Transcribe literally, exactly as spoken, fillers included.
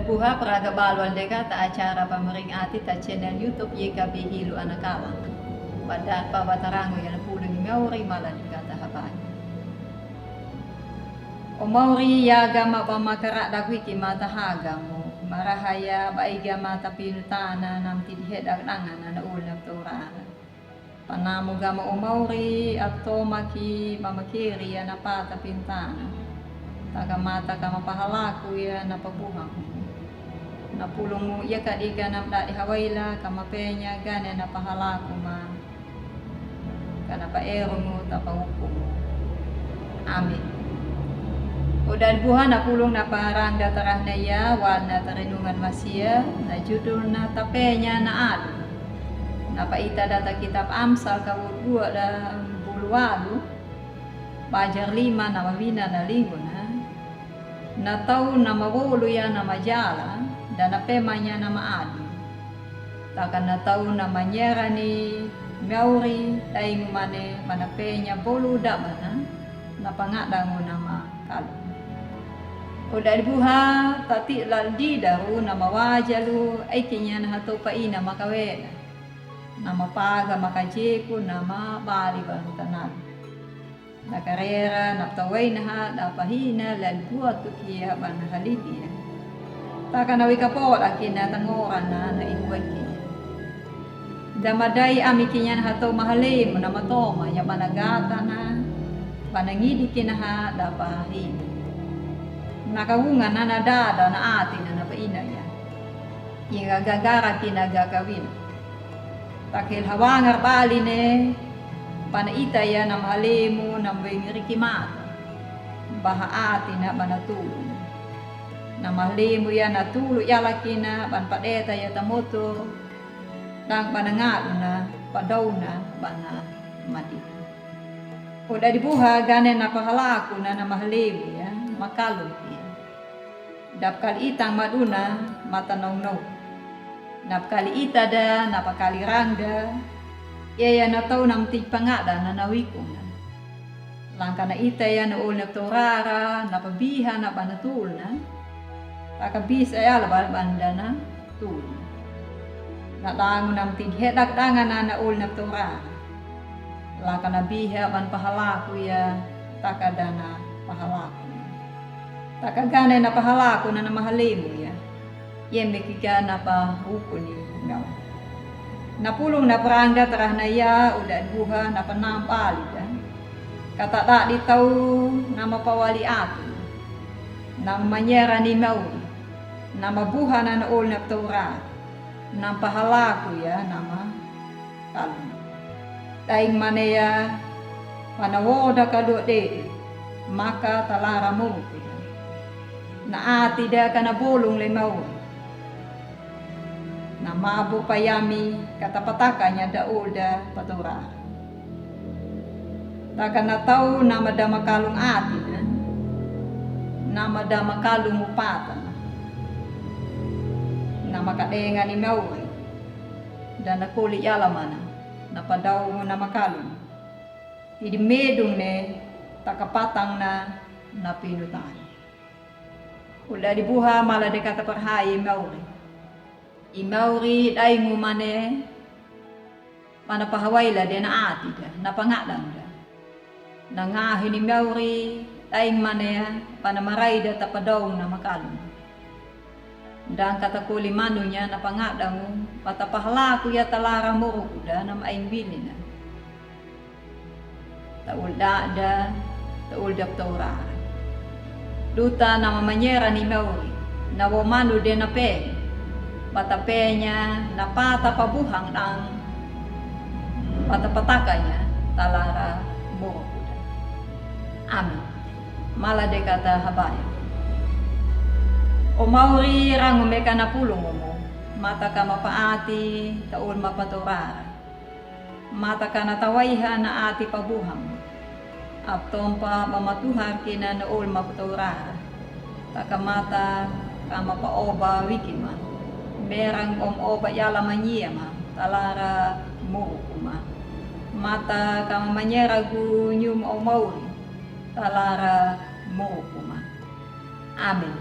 Buha praga bal wal degata acara Pamiring Ati ta channel YouTube Y K B Hilo Anakalan. Ba darpa ba tarangu ya na pulung i mauri mala degata habayo. O mauri, yaga ma ba ma karaɗa wiki ma ta haga mo. Marahaya ba iga ma ta pinutana na mtidi heɗa dangana na ul na ptorara. Panamu ga ma o mauri, atoma ki ba ma keri ya na pata pintana. Taka mata ka ma pahalaku ya na pabuhang. Na pulung mu ya kadiga na mdadi hawaila ka ma penya gane na pahalaku ma. Ka na paeru mu ta pauku mu. Amin. Uda buha na pulung na parang da tarahna ya wal na tarenungan masiya na judul na tapenya na alu. Na paita da ta kitab Amsal kawul dua da bulu walu, pajar lima na mawina na linguna. Na tau na mawolu ya na majala da na pemanya na maadi. Taka na tau na manyera ni mauri daingu mane mana penya bolu dabana na pangadangu na makalu. Uda buha tati lal didaru na mawajalu aikinya na hatopa ina makaweda. Na mapaga makajeku na mabali banu tanalu. Na karera na ptawainaha da pahina lal buatu kia bana halidi ya. Taka na wika poda kina tangora na na ihuaki. Da madai ami kinya na hato mahalemu na matoma ya bana gatana bana ngidi kina ha da pahina. Na kawunga na na dada na ati na na paina ya. Inga gagara kina gakawina. Takhel hawangar baline bana ita ya na mahalemu na mboingiriki mata. Baha ati na bana tulu. Na mahalemu ya na tulu yala kina bana padeta ya tamoto. Dang bana ngadu na padauna bana mati. Uda buha gane na pahalaku na na mahalemu ya makalu ya. Dap kali itang maduna mata nong nong. Nap kali ita da napa kali rang da. Iya ya na tau na mtig pangada na na wikung na. Langka na ita ya na ul na ptorara napa biha na bana tul na. Taka bisa ya la bal banda na tul. Na dangu na mtig hedak danga na na ul na ptorara. Langka na biha ban pahalaku ya taka da na pahalaku. Taka gane na pahalaku na na mahalemu ya. Yeme kika na pa hukuni ngau. Na pulung na prangga tarahna ya uda buha na panam bali da. Kata dadi tau na mapawali atu. Na manyera ni mauri. Na mabuha na na ul na ptorara. Na pahalaku ya na ma kalu. Daing mane ya pana woda kalu de maka talara muku. Na ati da kana bolung le mau. Na mabu payami kata patakanya da ulda patora. Taka na tau na mada makalung ati na. Na mada makalung upata na. Na makadenga ni mauri. Da na koli yalamana. Na padaungu na makalung. Idi medung ne taka patang na na pinutani. Uda dibuha mala de kata parhai mauri. I mauri daingu mane. Pana pahawaila de na ati da na pangadang da. Na ngahi ni mauri daing mane pana marai da tapadaung na makalung. Dang kata koli manunya na pangadangu pata pahalaku ya talara muruku da na maing bini na. Taul dada taul daptaura. Duta na mamanyera ni mauri na wo manu de na pe. Pata penya na pata pabuhang dang. Pata patakanya talara muruku da. Amin. Mala de kata habaya. O mauri rangu meka na pulungumu. Mata ka mapaati taul mapatorara. Mata ka na tawaiha na ati pabuhang. Aptompa mamatuhar kina na ul mapatorara. Taka mata ka mapaoba wikima. Merang om oba yala manyia ma talara murukuma. Mata ka mamanyera gu nyum o mauri. Talara murukuma. Amin.